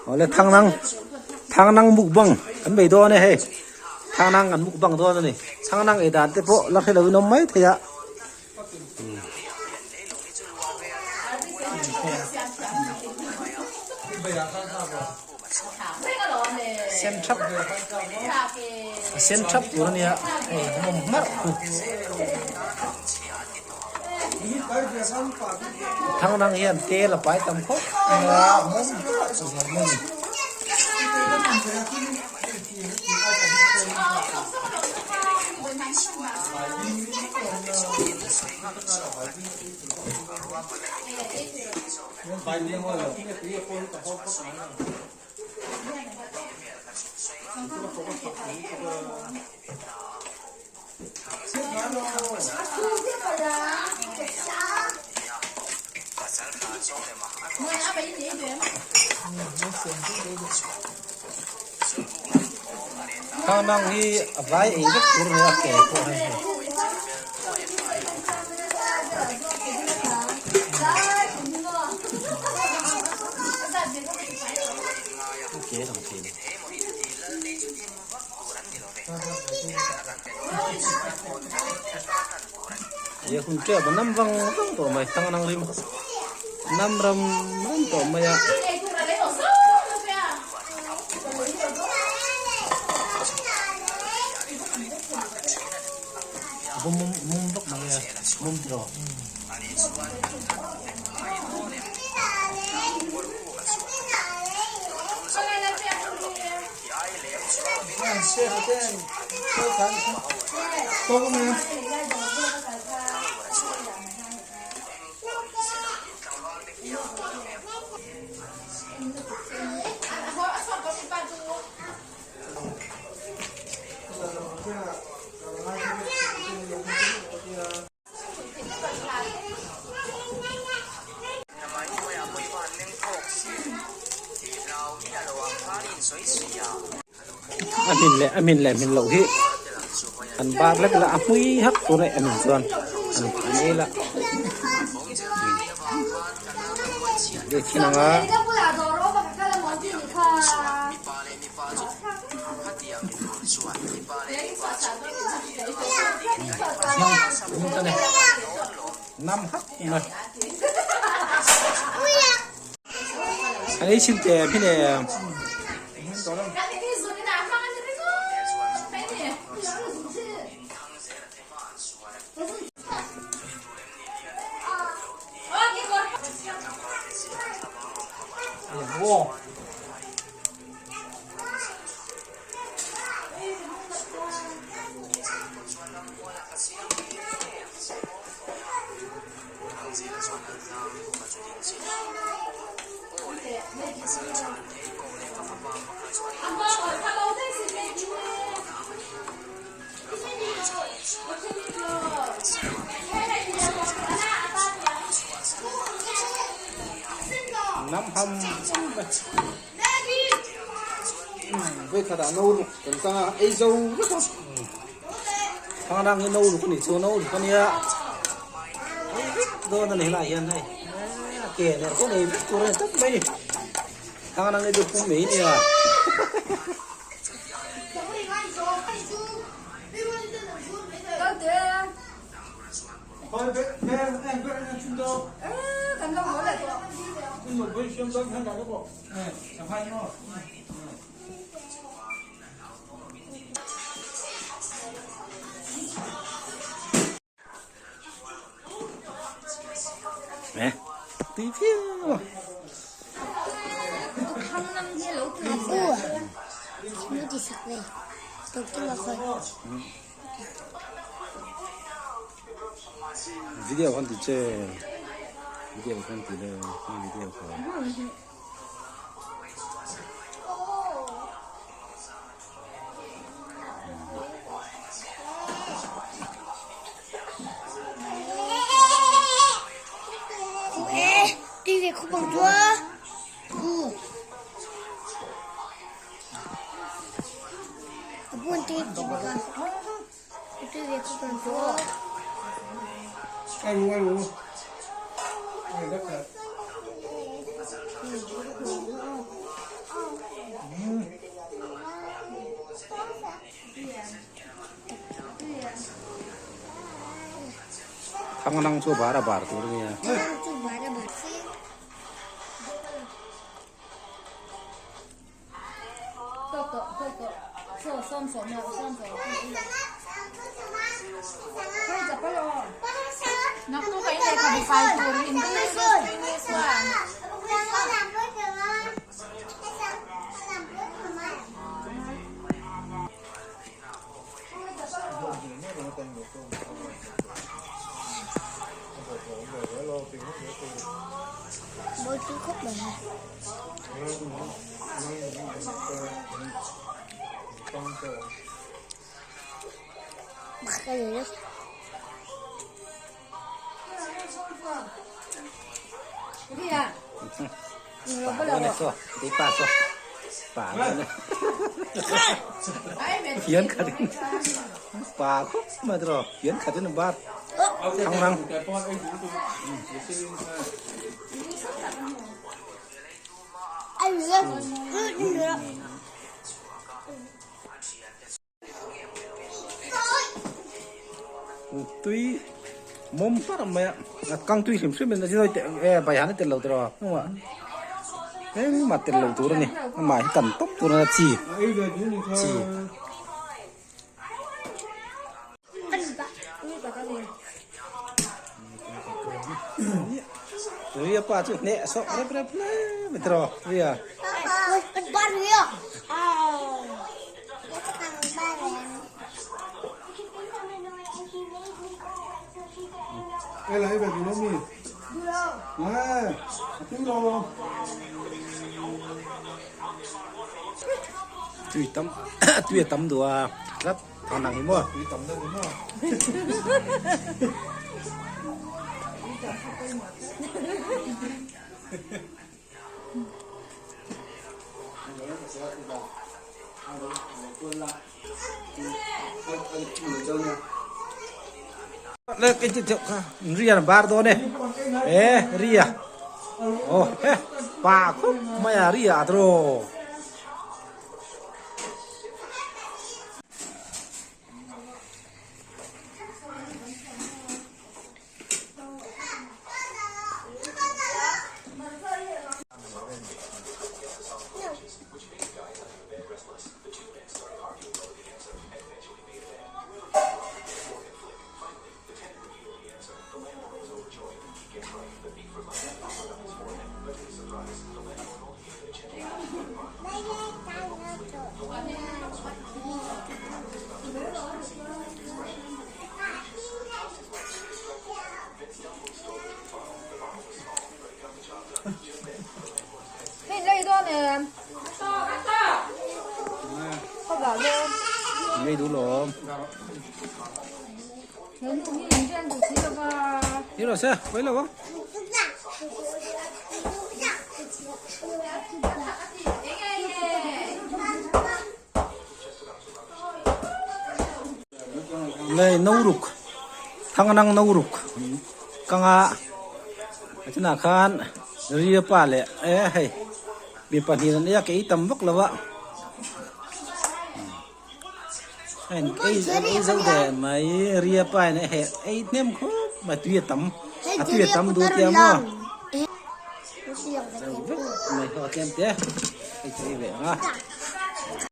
Awle thangnang thangnang mukbang kan bei dawn e hei thangnang kan mukbang dawn a ni thangnang ei dan te pawh la hre lo in awm mai thei a. Sen thap a sen thap tur a nia hei a awm hmarh khu Thangnang hian tel a pai tam khawp mai a mawm hmarh mai a ni. Thangnang hi a vai ei vek tur a ni a ke pawh hei hei. Ke lang thei ni. Ye hun tep a nam vang vang tawh mai thangnang rim nam ram ram tawh mai a. Mum mum vak mai a mum tiraw. A hmin leh a hmin leh hmin loh hi an bar lek la a hmui hak tur a ni a hmin chuan an an ei la leh thin ang a. Nam hak mai an ei chhin teh hi le. Nam ham Vawikhatah no ruk kan tang a, ei zo vek a. Thangdang hi no ruk a nih chu, no ruk a nia. Ei vek dawn a ni helaiah hian hei. A ke leh pawh nei vek tur a ni tawp mai ni. Thangdang hi chu pum mai nia. Nè, tí phiêu. Video kan ti che. Video kan ti le, video kha. Thangnang chu bar a bar tur a nia. Fian khat in pa khawp mai tiraw fian khat in a bar thang rang. Tui mawm par mai a a kang tui hrim hrim in a zin e baihan a tel lo tiraw hnungah engmah tel lo tur a ni amah hi kan tawp tur a ni chi chi. Ria pa chu hneh sawk rep rep hle mai tiraw Ria. Tui tam tui a tam duh a tlat thang ang hi maw. Tui tam deuh ni maw. Le cái chuyện ria bar dawn e e ria oh he pa khawp mai a ria tiraw. Ngei duh lawm. Ni rawh se, pawi lo ang. Nei no ruk thangnang no ruk kanga a chunah khan ria pa leh e hei mi pahnih an nia kei tam vak lo a heng ei an ei zo der mai ria pa in a heh ei hnem khawp mai tui a tam a tui a tam duh tia maw zo vek mai ho a tlem te hei chu ei ve ang a.